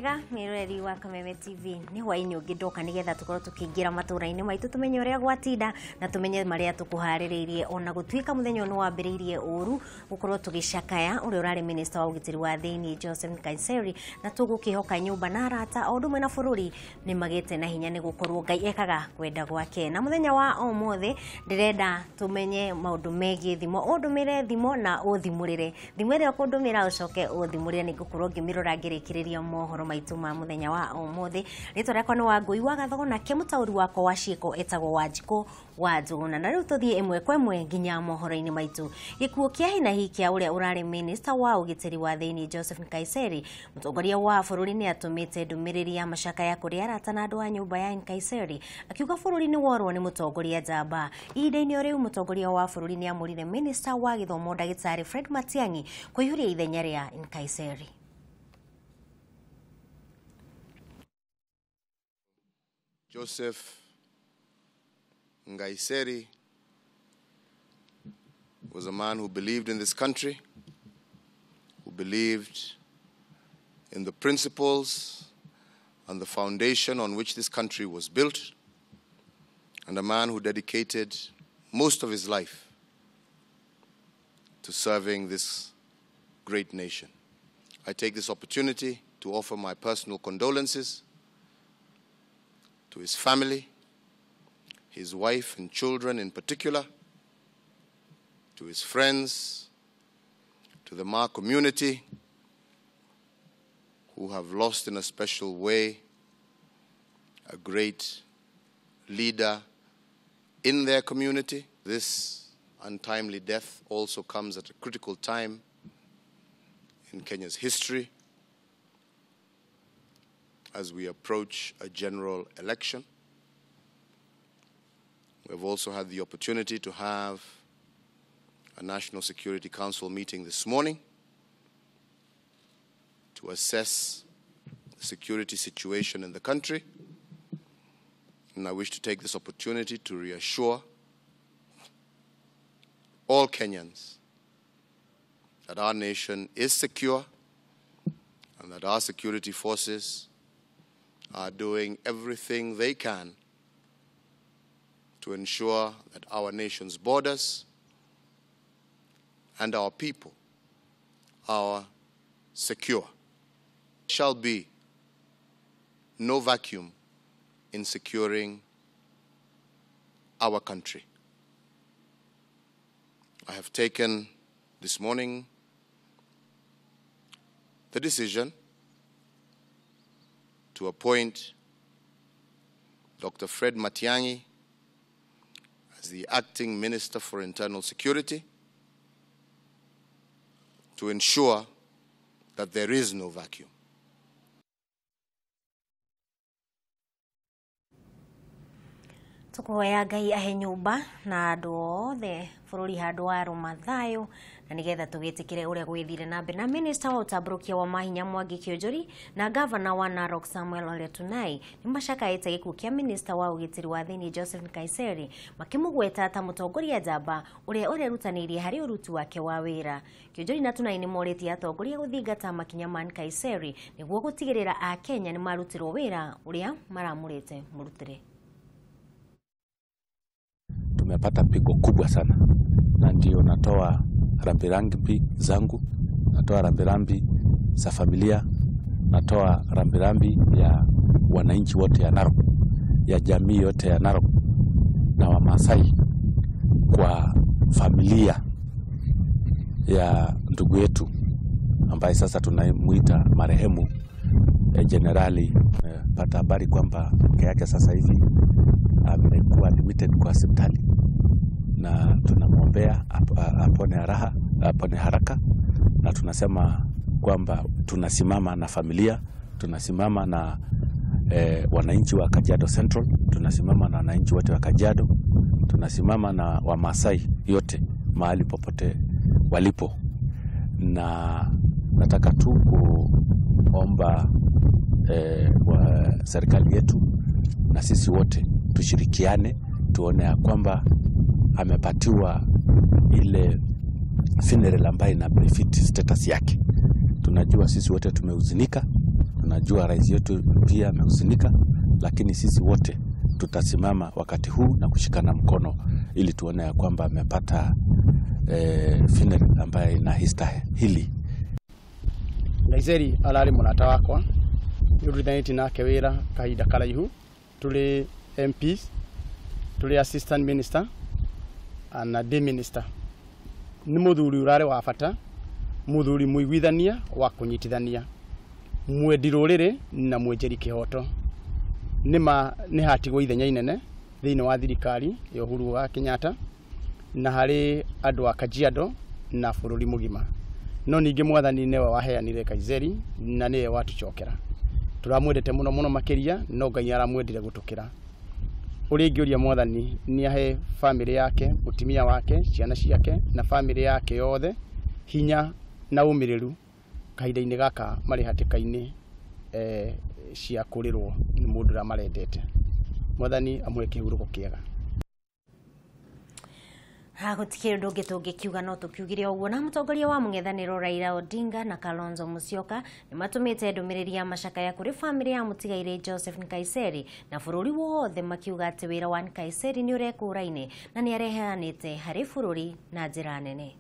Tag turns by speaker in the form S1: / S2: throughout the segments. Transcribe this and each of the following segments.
S1: Wega mwiroreri wa Kameme TV ni hwaini ungi ndoka nigetha tukorwo tukiingira matura-ini maitu tumenye uria gwatinda na tumenye maria tukuhaririirie ona gutuika muthenya ni wambiriirie uru gukorwo tugicakaya uria urari minister wa ugitiri wa thiini Joseph Nkaiseri na tugukihoka nyumba na arata o ndumwe na bururi ni magite na hinya ni gukorwo Ngai ekaga kwenda gwake. Na muthenya wa umuthi ndirenda tumenye maundu megie thimo undumire thimo na uthimurire thimo iria ukundumira ucoke uthimurire ni ngukorwo ngimirora ngirikiriria mohoro maitu ma muthenya wa umuthi. Ritwa riakwa ni Wangui wa Gathogo nake mutauri wakwa wa ciiko etagwo Wanjikũ wa Njuguna. Na riu tuthie imwe kwa imwe nginya mohoro-ini maitu. Gikuo kia hinahi kia uria urari minister wa ugitiri wa thiini Joseph Nkaiseri, mutongoria wa bururi ni atumite ndumiriri ya macakaya kuri arata na andu a nyumba ya Nkaiseri akiuga bururi ni worwo ni mutongoria njamba. Ihinda-ini o riu mutongoria wa bururi ni amurire minister wa githomo ndagitari Fred Matiang'i kuihuria ithenya ria Nkaiseri.
S2: Joseph Nkaiseri was a man who believed in this country, who believed in the principles and the foundation on which this country was built, and a man who dedicated most of his life to serving this great nation. I take this opportunity to offer my personal condolences to his family, his wife and children in particular, to his friends, to the Ma community, who have lost in a special way a great leader in their community. This untimely death also comes at a critical time in Kenya's history as we approach a general election. We have also had the opportunity to have a National Security Council meeting this morning to assess the security situation in the country. And I wish to take this opportunity to reassure all Kenyans that our nation is secure and that our security forces are doing everything they can to ensure that our nation's borders and our people are secure. There shall be no vacuum in securing our country. I have taken this morning the decision to appoint Dr. Fred Matiang'i as the acting Minister for Internal Security to ensure that there is no vacuum.
S1: Tukuhoya Ngai ahe nyumba na andu othe bururi handu wa ruma thayo na nigetha tugitikire uria gwithire na mbere. Na minister wa utamburukia wa mahinya Mwangi Kiunjuri na governor wa Narok Samuel Ole Tunai ni macakaite gikuo kia minister wa ugitiri wa thiini Joseph Nkaiseri makimugweta ta mutongoria njamba uria urerutanĩirie harĩ uruti wake wa wĩra. Kiunjuri na Tunai ni morĩtie atongoria guthingata makinya ma Nkaiseri niguo gutigĩrĩra Akenya ni marutirwo wĩra uria maramũrĩte murutire.
S3: Tumepata pigo kubwa sana, na ndio natoa rambirambi zangu, natoa rambirambi za familia, natoa rambirambi ya wananchi wote ya Narok, ya jamii yote ya Narok na Wamasai, kwa familia ya ndugu yetu ambaye sasa tunamuita marehemu Jenerali. Pata habari kwamba mke yake sasa hivi amekuwa admitted kwa hospitali, na tunamwombea apone haraka, na tunasema kwamba tunasimama na familia, tunasimama na wananchi wa Kajiado Central, tunasimama na wananchi wote wa Kajiado, tunasimama na Wamasai yote mahali popote walipo. Na nataka tu kuomba wa serikali yetu na sisi wote tushirikiane, tuone ya kwamba amepatiwa ile funeral ambayo ina benefit status yake. Tunajua sisi wote tumehuzunika, Tunajua rais yetu pia amehuzunika, lakini sisi wote tutasimama wakati huu na kushikana mkono ili tuone ya kwamba amepata funeral ambayo inastahili.
S4: Nkaiseri ararĩ mũrata wakwa nĩ ũrutithanĩtie nake wĩra kahinda karaihu tũrĩ MPs, tũrĩ assistant minister na ndĩ minister. Nĩ mũthuri ũrarĩ wa bata, mũthuri mũiguithania wa kũnyitithania, mwendi rũrĩrĩ na mwenjeri kĩhoto. Nĩma nĩ hatigwo ithenya inene thĩinĩ wa thirikari ya Uhuru wa Kenyatta na harĩ andũ a Kajiado na bũrũri mũgima. No ningĩ mwathani nĩwe waheanire Nkaiseri na nĩwe watucokera. Tũramwendete mũno mũno makĩria, no Ngai aramwendire gũtũkĩra. Ũrĩa ingĩũria mwathani nĩ ahe bamĩrĩ yake, mũtumia wake, ciana ciake na bamĩrĩ yake yothe hinya na ũmĩrĩru kahinda-inĩ gaka marĩ hatĩka-inĩ cia kũrĩrwo nĩ mũndũ ũrĩa marendete. Mwathani amũhe kĩhurũko kĩega.
S1: Gũtikĩrĩ ũndũ ũngĩ tũngĩkiuga no tũkiugire ũguo. Na mũtongoria wa mũng'ethanĩro Raila Odinga na Kalonzo Musyoka nĩ matũmĩte ndũmĩrĩri ya macakaya kũrĩ bamĩrĩ ya mũtigairĩ Joseph Nkaiseri na bũrũri wothe, makiuga atĩ wĩra wa Nkaiseri nĩ ũrekũraine na nĩ arehanĩte harĩ bũrũri na njĩra nene.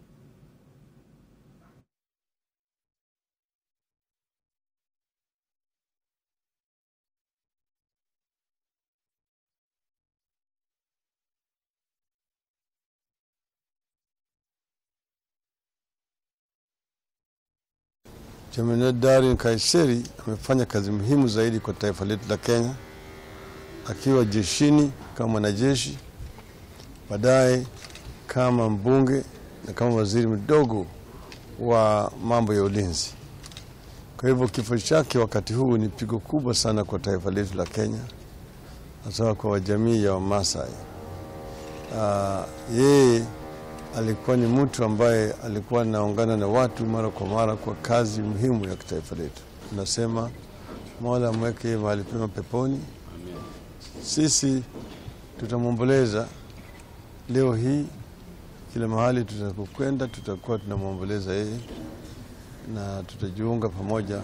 S5: Jemadari Nkaiseri amefanya kazi muhimu zaidi kwa taifa letu la Kenya, akiwa jeshini kama mwanajeshi, baadaye kama mbunge na kama waziri mdogo wa mambo ya ulinzi. Kwa hivyo kifo chake wakati huu ni pigo kubwa sana kwa taifa letu la Kenya, hasa kwa jamii ya Wamasai. Yeye alikuwa ni mtu ambaye alikuwa anaungana na watu mara kwa mara kwa kazi muhimu ya kitaifa letu. Tunasema Mola amweke mahali pema peponi. Amen. Sisi tutamwomboleza leo hii, kila mahali tutakokwenda tutakuwa tunamwomboleza yeye na tutajiunga pamoja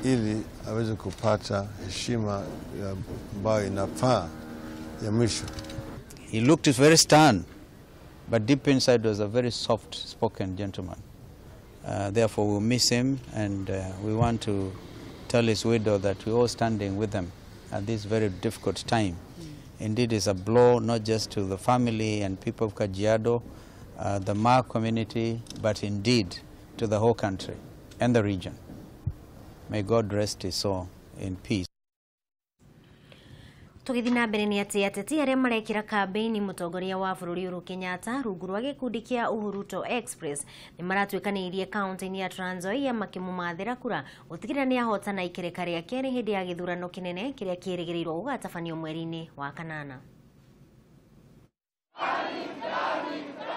S5: ili aweze kupata heshima ambayo inafaa ya mwisho.
S6: He looked very stern, but deep inside was a very soft-spoken gentleman. Therefore, we'll miss him, and we want to tell his widow that we're all standing with them at this very difficult time. Indeed, it's a blow not just to the family and people of Kajiado, the Maa community, but indeed to the whole country and the region. May God rest his soul in peace.
S1: Tũgĩthiĩ na mbere nĩ atĩ ateti arĩa marekĩra kambĩini mũtongoria wa bũrũri Uhuru Kenyatta rungu rwa gĩkundi kĩa Uhuruto Express nĩ maratuĩkanĩirie kaunti-inĩ ya Trans Nzoia makĩmũmathĩra kura gũtigĩrĩra nĩ ahotana ikereka rĩa kerĩ hĩndĩ ya gĩthurano kĩnene kĩrĩa kĩrĩgĩrĩirwo gũgatabanio mweri-inĩ wa kanana.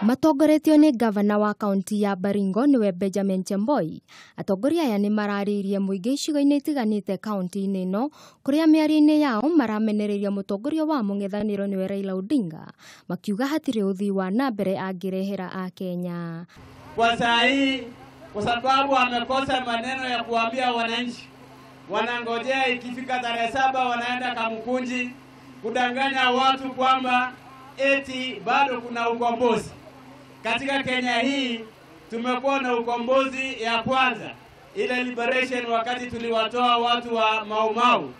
S7: Matongoretio nĩ gavana wa kaunti ya Baringo nĩwe Benjamin Chemboi. Atongoria aya nĩ mararĩirie mũingĩ icigo-inĩ itiganĩte kaunti-inĩ ĩno kũrĩa mĩario-inĩ yao maramenereirie mũtongoria wa mũng'ethanĩro nĩwe Raila Odinga, makiuga hatirĩ ũthii wa na mbere angĩrehera Akenya.
S8: Kwa saa hii, kwa sababu amekosa maneno ya kuambia wananchi, wanangojea ikifika tarehe 7 wanaenda Kamukunji kudanganya watu kwamba eti bado kuna ukombozi. Katika Kenya hii tumekuwa na ukombozi ya kwanza, ile liberation wakati tuliwatoa watu wa Mau Mau.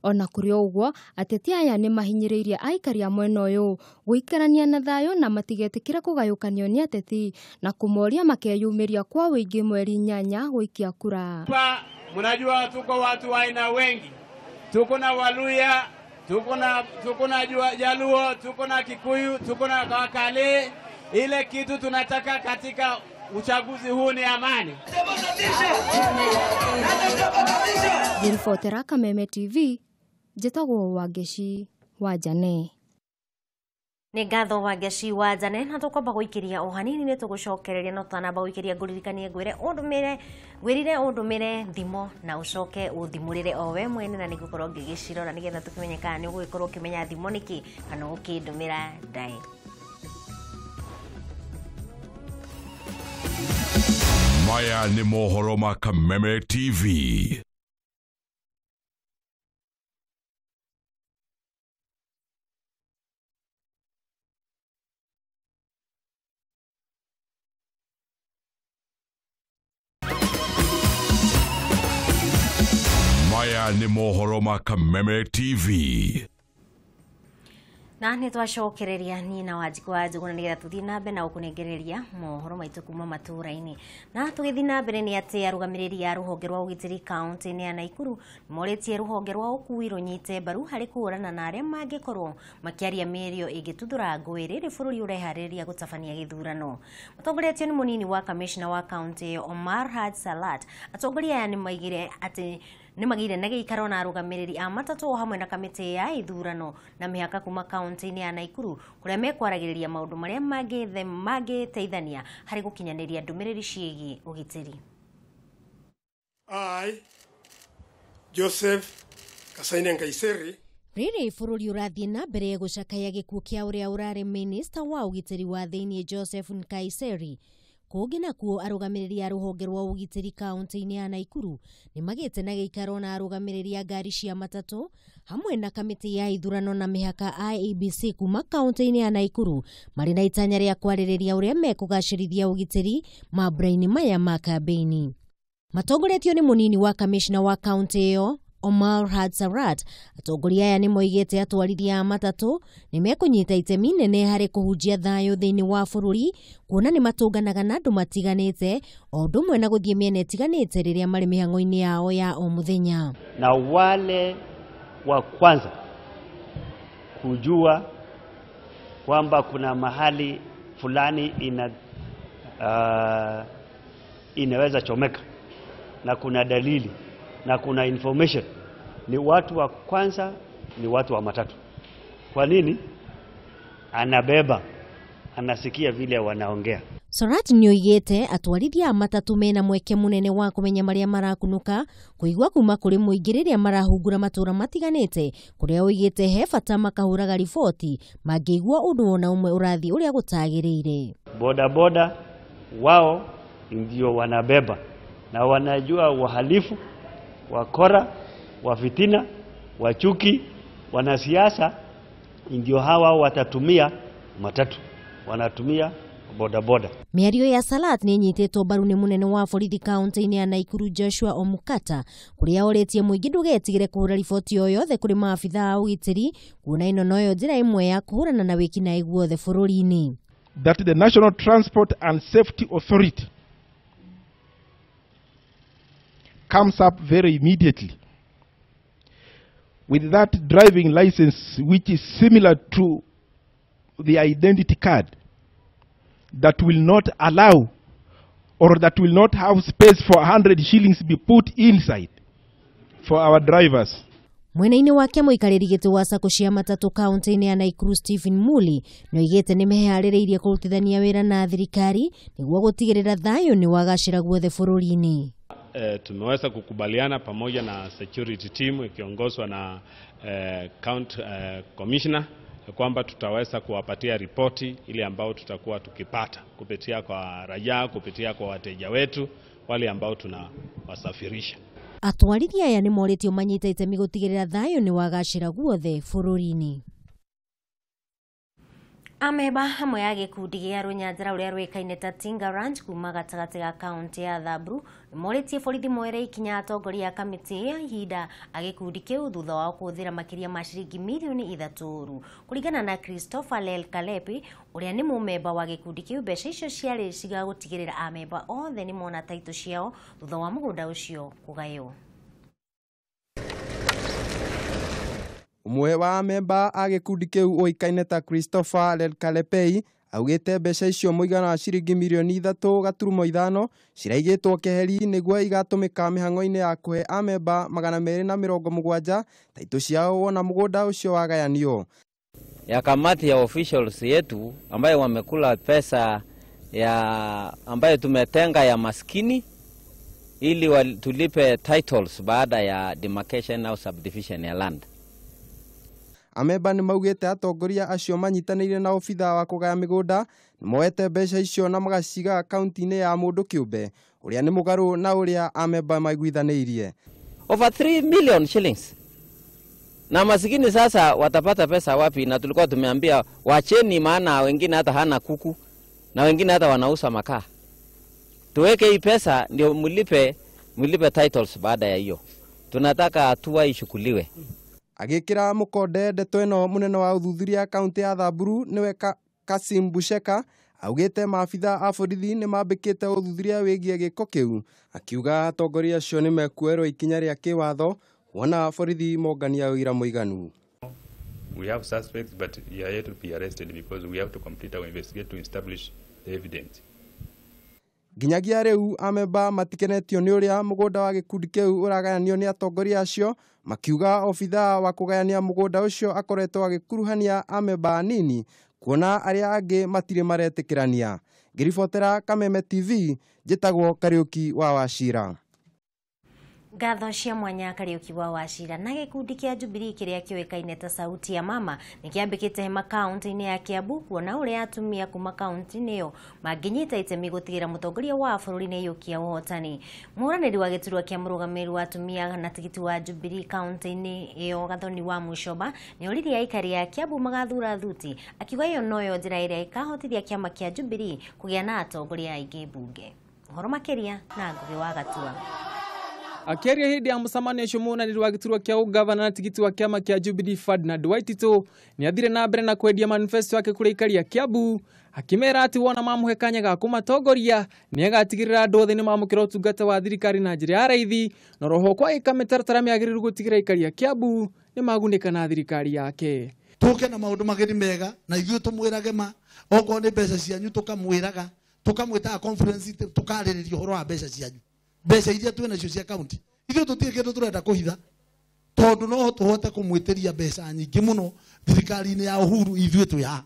S7: Ona kũrĩ ũguo, ateti aya nĩ mahinyĩrĩirie aikari a mwena ũyũ gũikarania na thayũ na matigetĩkĩre kũgayũkanio nĩ ateti na kũmoria makeyumĩria kwa ũingĩ mweri 8 gũikia kura.
S8: Mnajua tuko watu wa aina wengi, tuko na Waluya, tuko na Jaluo, tuko na Kikuyu, tuko na Wakale. Ile kitu tunataka katika uchaguzi huu ni amani.
S7: Ngĩribotera Kameme TV, njĩtagwo Wangeci wa Jane.
S1: Nĩ ngatho Wangeci wa Jane, na tũkwamba gũikĩria o hanini nĩ tũgũcokereria, no tũtanamba gũikĩria ngũririkanie ngwĩre ũndũmĩre ngwĩrire ũndũmĩre thimo na ũcoke ũthimũrĩre o we mwene, na nĩngũkorwo ngĩgĩcirora nĩgetha tũkĩmenye kana nĩ ũgũgĩkorwo ũkĩmenya thimo nĩkĩ kana ũkĩndũmĩra ndaĩ.
S9: Maya ni mohoro ma Kameme TV. Maya nĩ mohoro ma Kameme TV.
S1: Na nĩ twacokereria niĩ na Wanjikũ wa Njũgũna nĩgetha tũthiĩ na mbere na gũkũnengereria mohoro maitũ kuma matũũra-inĩ. Na tũgĩthiĩ na mbere nĩ atĩ arũgamĩrĩri a rũhonge rwa ũgitĩri kaunti-inĩ ya Naikuru nĩmorĩtie rũhonge rwa ũkui rũnyite mbaru harĩ kũhũrana na arĩa mangĩkorwo makĩaria mĩario ĩngĩtuthũra ngũĩ rĩrĩ bũrũri ũreharĩrĩria gũtabania gĩthurano. Matongoretio nĩ mũnini wa kamishna wa kaunti ĩyo Omar Haj Salat, atongoria aya nĩmaigire atĩ nĩmagĩire na gĩikaro na arũgamĩrĩri a matatũ o hamwe na kamĩtĩ ya ithurano na mĩhaka kuma kaunti-inĩ ya Naikuru kũrĩa mekwaragĩrĩria maũndũ marĩa mangĩteithania harĩ gũkinyanĩria ndũmĩrĩri ciĩgiĩ ũgitĩri.
S10: I, Joseph Kasaine Nkaiseri,
S1: Rĩrĩ bũrũri ũrathiĩ na mbere gũcakaya gĩkuũ kĩa ũrĩa ũrarĩ minista wa ũgitĩri wa thĩinĩ Joseph Nkaiseri. Kũngĩ nakuo arũgamĩrĩri a rũhonge rwa ũgitĩri kaunti-inĩ ya Naikuru nĩmagĩte na gĩikaro na arũgamĩrĩri a ngari cia matatũ hamwe na kamĩtĩ ya ithurano na mĩhaka IEBC kuma kaunti-inĩ ya Naikuru marĩ na itanya rĩa kwarĩrĩria ũrĩa mekũgacĩrithia ũgitĩri mambura-inĩ maya ma kambĩini. Matongoretio nĩ mũnini wa kamishna wa kaunti ĩyo Omar Haj Sarat, atongoria aya nĩmoigĩte atwarithia a matatũ nĩmekũnyita itemi nene harĩ kũhunjia thayũ thĩinĩ wa bũrũri kuona nĩmatũnganaga na andũ matiganĩte o ũndũ ũmwe na gũthiĩ mĩena ĩtiganĩte rĩrĩa marĩ mĩhang'o-inĩ yao ya o mũthenya.
S11: Na wale wa kwanza kujua kwamba kuna mahali fulani inaweza chomeka na kuna dalili na kuna information, ni watu wa kwanza, ni watu wa matatu. Kwa nini? Anabeba, anasikia vile wanaongea.
S1: Sorat nĩoigĩte atwarithia a matatũ mena mweke mũnene wa kũmenya marĩa marakunũka kũigua kuma kũrĩ mũingĩ rĩrĩa marahungura matũũra matiganĩte kũrĩa oigĩte he bata makahũraga riboti mangĩigua ũndũ ona ũmwe ũrathiĩ ũrĩa gũtagĩrĩire.
S11: Boda boda wao ndio wanabeba na wanajua wahalifu, wakora, wa fitina, wa chuki, wanasiasa ndio hawa watatumia matatu, wanatumia boda boda.
S1: Mĩario ya Salat nĩ ĩnyitĩtwo mbaru nĩ mũnene wa borithi kaunti-inĩ ya Naikuru Joshua Omukata kũrĩa orĩtie mũingĩ ndũgetigĩre kũhũra riboti o yothe kũrĩ maabitha a ũgitĩri kuona ĩno noyo njĩra ĩmwe ya kũhũrana na wĩkinaĩ guothe bũrũri-inĩ.
S12: That the National Transport and Safety Authority comes up very immediately with that driving license which is similar to the identity card that will not allow or that will not have space for 100 shillings be put inside for our drivers.
S1: Mwena-inĩ wake mũikarĩri gĩtĩ wa sacco cia matatũ kaunti-inĩ ya Naikuru Stephen Muli nĩoigĩte nĩmeharĩrĩirie kũrutithania wĩra na thirikari nĩguo gũtigĩrĩra thayũ nĩwagacĩra guothe bũrũri-inĩ.
S13: Tumeweza kukubaliana pamoja na security team ikiongozwa na county commissioner kwamba tutaweza kuwapatia ripoti ile ambao tutakuwa tukipata kupitia kwa raia, kupitia kwa wateja wetu wale ambao tunawasafirisha.
S1: Atwarithia aya nĩmorĩtio manyite itemi gũtigĩrĩra thayũ nĩwagacĩra guothe bũrũri-inĩ. Ameba hamwe ya gĩkundi gĩa rũnyanjara ũrĩa rũĩkaine ta Tinga Ranch kuma gatagatĩ ga kaunti ya Samburu nĩmorĩtie borithi moere ikinya atongoria a kamĩtĩ ya ihinda a gĩkundi kĩu thutha wao kũhũthĩra makĩria ma ciringi mirioni 3 ũru. Kũringana na Christopher Lel Kalepi ũrĩa nĩ mũmemba wa gĩkundi kĩu, mbeca icio ciarĩ cia gũtigĩrĩra amemba othe nĩmona taitũ ciao thutha wa mũgũnda ũcio kũgaywo.
S14: Ũmwe wa amemba a gĩkundi kĩu ũĩkaine ta Christopher Lelkalepei augĩte mbeca icio mũigana wa ciringi mirioni 3.5 ciraigĩtwo keheri nĩguo igatũmĩka mĩhang'o-inĩ ya kũhe amemba 270 taitũ ciao wona mũgũnda ũcio wagayanio.
S15: Ya kamati ya officials yetu ambayo wamekula pesa ya ambayo tumetenga ya maskini ili tulipe titles baada ya demarcation au subdivision ya land.
S14: Amemba nĩ maugĩte atongoria acio manyitanĩire na obitha wa kũgaya mĩgũnda nĩmoete mbeca icio na magaciga akaunti-inĩ ya mũndũ kĩũmbe ũrĩa nĩ mũgarũ na ũrĩa amemba maiguithanĩirie.
S15: Over 3 million shillings. Na masikini sasa watapata pesa wapi? Na tulikuwa tumeambia wacheni, maana wengine hata hana kuku na wengine hata wanauza makaa. Tuweke hii pesa ndio mlipe titles baada ya hiyo. Tunataka hatua ichukuliwe.
S14: Agĩkĩra mũkonde ndeto ĩno mũnene wa ũthuthuria kaunti ya Thamburu nĩwe Kasim Busheka augĩte maabitha a borithi nĩ mambĩkĩte ũthuthuria wĩgiĩ gĩko kĩu, akiuga atongoria acio nĩ mekuoerwo ikinya rĩa kĩwatho wona borithi mongania ũira mũiganu.
S16: We have suspects, but they are yet to be arrested because we have to complete our investigation to establish the evidence.
S14: Nginyagia rĩu amemba matikenetio nĩ ũrĩa mũgũnda wa gĩkundi kĩu ũragayanio nĩ atongoria acio, makiuga obithaa wa kũgayania mũgũnda ũcio akoretwo agĩkuruhania amemba anini kuona arĩa angĩ matirĩ maretĩkĩrania. Ngĩribotera Kameme TV, njĩtagwo Kariũki wa Wachira.
S1: Ngatho cia mwanya Kariũki wa Wachira. Na gĩkundi kĩa Jubilee kĩrĩa kĩũĩkaine ta Sauti ya Mama nĩ kĩambĩkĩte hema kaunti-inĩ ya Kiambu kuona ũrĩa atumia kuma kaunti-inĩ ĩyo mangĩnyita itemi gũtigĩra mũtongoria wa bũrũri nĩ aiyũkia ũhotani. Mũhũranĩri wa gĩturwa kĩa mũrũgamĩrĩri wa atumia na tigiti wa Jubilee kaunti-inĩ ĩyo Gathoni wa Mucoba nĩ oririe aikari a Kiambu magathura thuti, akiuga ĩyo noyo njĩra ĩrĩa ĩkahotithia kĩama kĩa Jubilee kũgĩa na atongoria aingĩ mbunge. Ũhoro makĩria na Ngugi wa Gatua.
S17: Akiaria hĩndĩ ya mũcemanio ũcio mũhũranĩri wa gĩturwa kĩa ũgavana na tigiti wa kĩama kĩa Jubilee Ferdinand Waititu nĩ athire na mbere na kwendia manifesto yake kũrĩ aikari a Kiambu, akĩmera atĩ wona mamũhe kanya ga kũmatongoria nĩ agatigĩrĩra andũ othe nĩ mamũkĩra ũtungata wa thirikari na njĩra ya raithi, na roho kwa ĩka mĩtaratara mĩagĩrĩru gũtigĩrĩra aikari a Kiambu nĩ magunĩka na thirikari yake.
S18: Tũke na maũndũ mageni mega na ithuĩ tũmwĩrage ma okorwo nĩ mbeca cianyu tũkamwĩraga tũkamwĩtaga conference tũkarĩrĩria ũhoro wa mbeca cianyu, mbeca iria twĩ nacio cia kaunti. Ithuĩ tũtirĩ kĩndũ tũrenda kũhitha tondũ no tũhote kũmwĩtĩria mbeca nyingĩ mũno thirikari-inĩ ya Uhuru ithuĩ twĩ haha.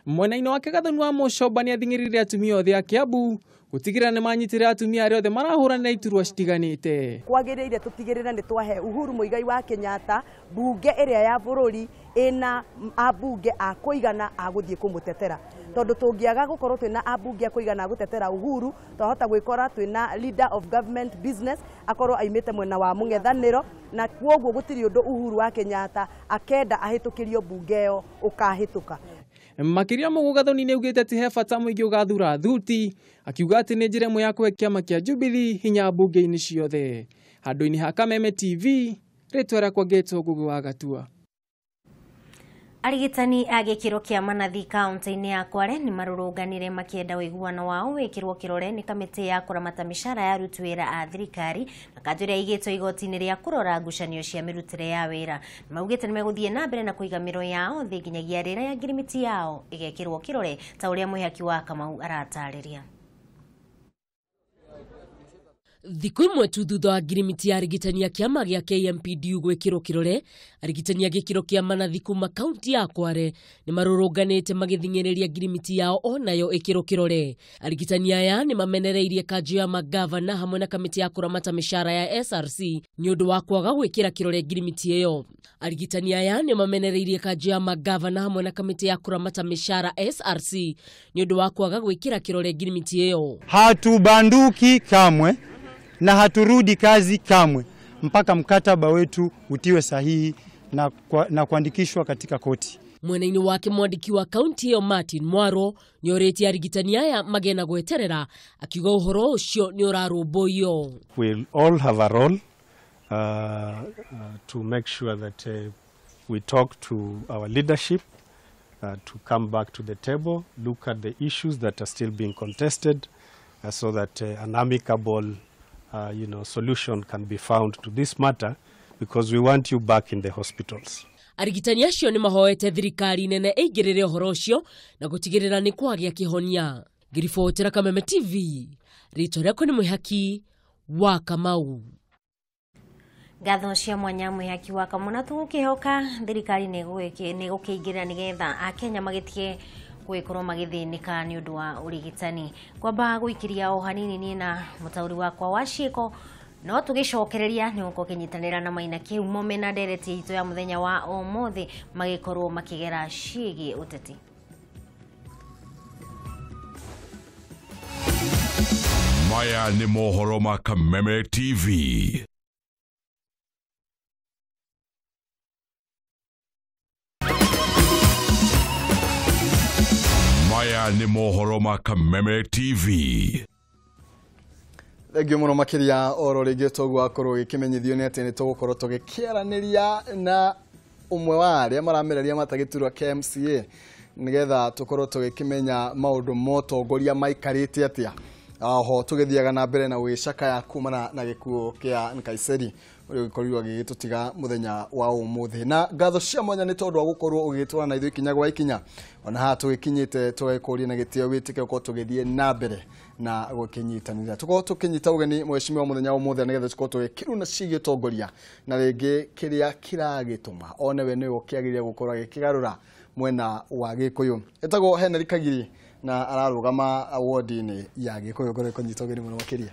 S17: Mwena-inĩ wake Gathoni wa Mucoba nĩ athing'ĩrĩirie atumia othe a Kiambu gũtigĩrĩra nĩ manyitĩrĩra atumia arĩa othe marahũranĩra iturwa citiganĩte.
S19: Kwagĩrĩire tũtigĩrĩre nĩ twahe Uhuru Muigai wa Kenyatta mbunge ĩrĩa ya bũrũri ĩna ambunge a kũigana a gũthiĩ kũmũtetera, tondũ tũngĩaga gũkorwo twĩna ambunge a kũigana a gũtetera Uhuru twahota gwĩkora twĩna leader of government business akorwo aimĩte mwena wa mũng'ethanĩro, na kwoguo gũtirĩ ũndũ Uhuru wa Kenyatta akenda ahĩtũkĩrio mbunge ĩyo ũkahĩtũka.
S17: Makĩria mũguo Gathoni nĩ augĩte atĩ he bata mũingĩ ũgathura thuti, akiuga atĩ nĩ njĩra ĩmwe ya kũhe kĩama kĩa Jubilee hinya mbunge-inĩ ciothe. Handũ-inĩ ha Kameme TV, rĩtwa rĩakwa ngetwo Ngugi wa Gatua.
S1: Arigitani a gĩkĩro kĩa manathi kaunti-inĩ ya Kwale nĩ marũrũnganire makĩenda ũiguano wao wĩkĩrwo kĩrore nĩ kamĩtĩ ya kũramata mĩcara ya aruti wĩra a thirikari na kanjũ ĩrĩa ĩigĩtwo igoti-inĩ rĩa kũrora ngucanio cia mĩrutĩre ya wĩra. Maugĩte nĩ megũthiĩ na mbere na kũiga mĩro yao thĩ nginyagia rĩrĩa ngirimiti yao ĩgekĩrwo kĩrore ta ũrĩa Mwĩhaki wa Kamau aratarĩria.
S20: Thikũ imwe tu thutha wa ngirimiti ya arigitani a kĩama gĩa KMPDU gwĩkĩrwo kĩrore, arigitani a gĩkĩro kĩa manathi kuma kaunti ya Kwale nĩ marũrũnganĩte magĩthing'ĩrĩria ngirimiti yao onayo ĩkĩrwo kĩrore. Arigitani aya nĩ mamenereirie kanjũ ya magavana hamwe na kamĩtĩ ya kũramata mĩcara ya SRC nĩ ũndũ wa kwaga gwĩkĩra kĩrore ngirimiti ĩyo. Arigitani aya nĩ mamenereirie kanjũ ya magavana hamwe na kamĩtĩ ya kũramata mĩcara SRC nĩ ũndũ wa kwaga gwĩkĩra kĩrore ngirimiti ĩyo.
S21: Hatubanduki kamwe na haturudi kazi kamwe mpaka mkataba wetu utiwe sahihi na kuandikishwa katika koti.
S20: Mwena-inĩ wake mwandĩki wa kaunti ĩyo Martin Mwaro nĩorĩtie arigitani aya magĩe na gweterera, akiuga ũhoro ũcio nĩ ũrarũmbũiyo.
S22: We all have a role to make sure that we talk to our leadership to come back to the table, look at the issues that are still being contested so that an amicable solution can be found to this matter, because we want you back in the hospitals.
S20: Arigitani acio nĩ mahoete thirikari nene ĩingĩrĩre ũhoro ũcio na gũtigĩrĩra nĩ kwagĩa kĩhonia. Ngĩribotera Kameme TV, rĩtwa rĩakwa nĩ Mwĩhaki wa Kamau.
S1: Ngatho cia mwanya Mwĩhaki wa Kamau, na tũgũkĩhoka thirikari nĩ ĩgũkĩingĩrĩra nĩgetha Akenya magĩtige gwikorwo magithinika ni undu wa urigitani. Kwamba guikiria o hanini ni na mutauri wakwa wa ciiko no tugicokereria ni gukorwo kinyitanira na Maina Kiumo mena ndereti itu ya muthenya wa umuthi magikorwo makigera ciĩgiĩ uteti.
S9: Maya ni mohoro ma Kameme TV. Maya ni mohoro ma Kameme TV.
S2: Thengio muno makiria oro ringi toguo akorwo gikimenyithio ni ati ni tugukorwo tugikiaraniria na umwe wa aria maramereria mata gĩturwa kĩa MCA nigetha tukorwo tugikimenya maundu motongoria maikarite atia oho tugithiaga na mbere na gwicakaya kumana na gikuo kia Nkaiseri uria gikorirwo agigitutiga muthenya wa umuthi na ngatho cia mwanya ni tondu wa gukorwo ugitwara na ithuĩ ikinya gwa ikinya ona haha tugikinyite tugikuria na gitio witike ukorwo tugithie na mbere na gukinyitanira tukorwo tukinyita ugeni mheshimiwa muthenya wa umuthi nigetha tukorwo tugikiruna cigie utongoria na ringi kiria kiragituma one we niwe ukiagirire gukorwo agikigarura mwena wa Gikuyu. Etagwo Henry Kagiri na ararugama ward-inĩ ya Gikuyu ngorwo kunyita ugeni muno makiria.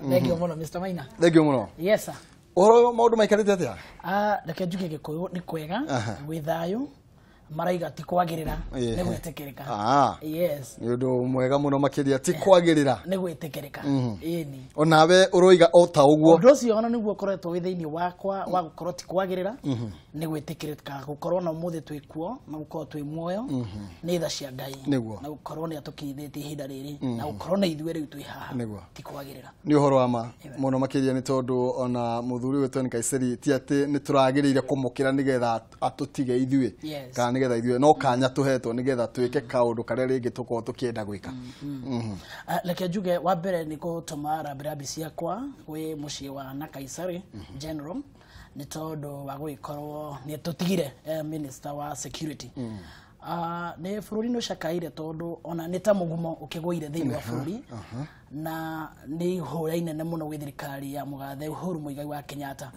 S3: Thank you muno Mr. Maina.
S2: Thank you muno.
S3: Yes sir.
S2: Uhoro maundu maikarite atia?
S3: Reke njuge Gikuyu ni kwega gwi thayu maraiga ti kwagirira ni gwitikirika. Yes.
S2: Ni undu mwega muno makiria ti kwagirira
S3: ni gwitikirika. Ĩni.
S2: Onawe uroiga o ta uguo.
S3: Undu ucio ona niguo ukoretwo wi thiini wakwa wa gukorwo ti kwagirira ni gwitikirika gukorwo na umuthi twi kuo na gukorwo twi muoyo ni tha cia Ngai na gukorwo ni atukinyithĩtie ihinda riri na gukorwo na ithuĩ rĩu twi haha ti kwagirira.
S2: Ni uhoro wa ma muno makiria ni tondu ona muthuri witũ Nkaiseri ti ati ni turagirire kumukira nigetha atutige ithuĩ kana nigetha ithuĩ no kanya tuhetwo nigetha twike kaundu karia ringi tukorwo tukienda gwika.
S3: Reke njuge wa mbere ni gutuma rambirambi ciakwa gwi muciĩ wa Nakaisari General ni tondu wa gwikorwo ni tutigire minister wa security. Ni bururi ni ucakaire tondu ona ni ta mugumo ukigwire thiini wa bururi na ni ihũra inene muno gwi thirikari ya mugathe Uhuru Muigai wa Kenyatta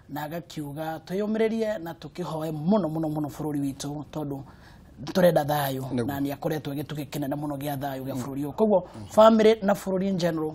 S3: na agakiuga twiyumiririe na tukihoe muno muno muno bururi witu tondu turenda thayo na ni akoretwo gitugi kinene muno gia thayo gia bururi uyu. Koguo family na bururi in general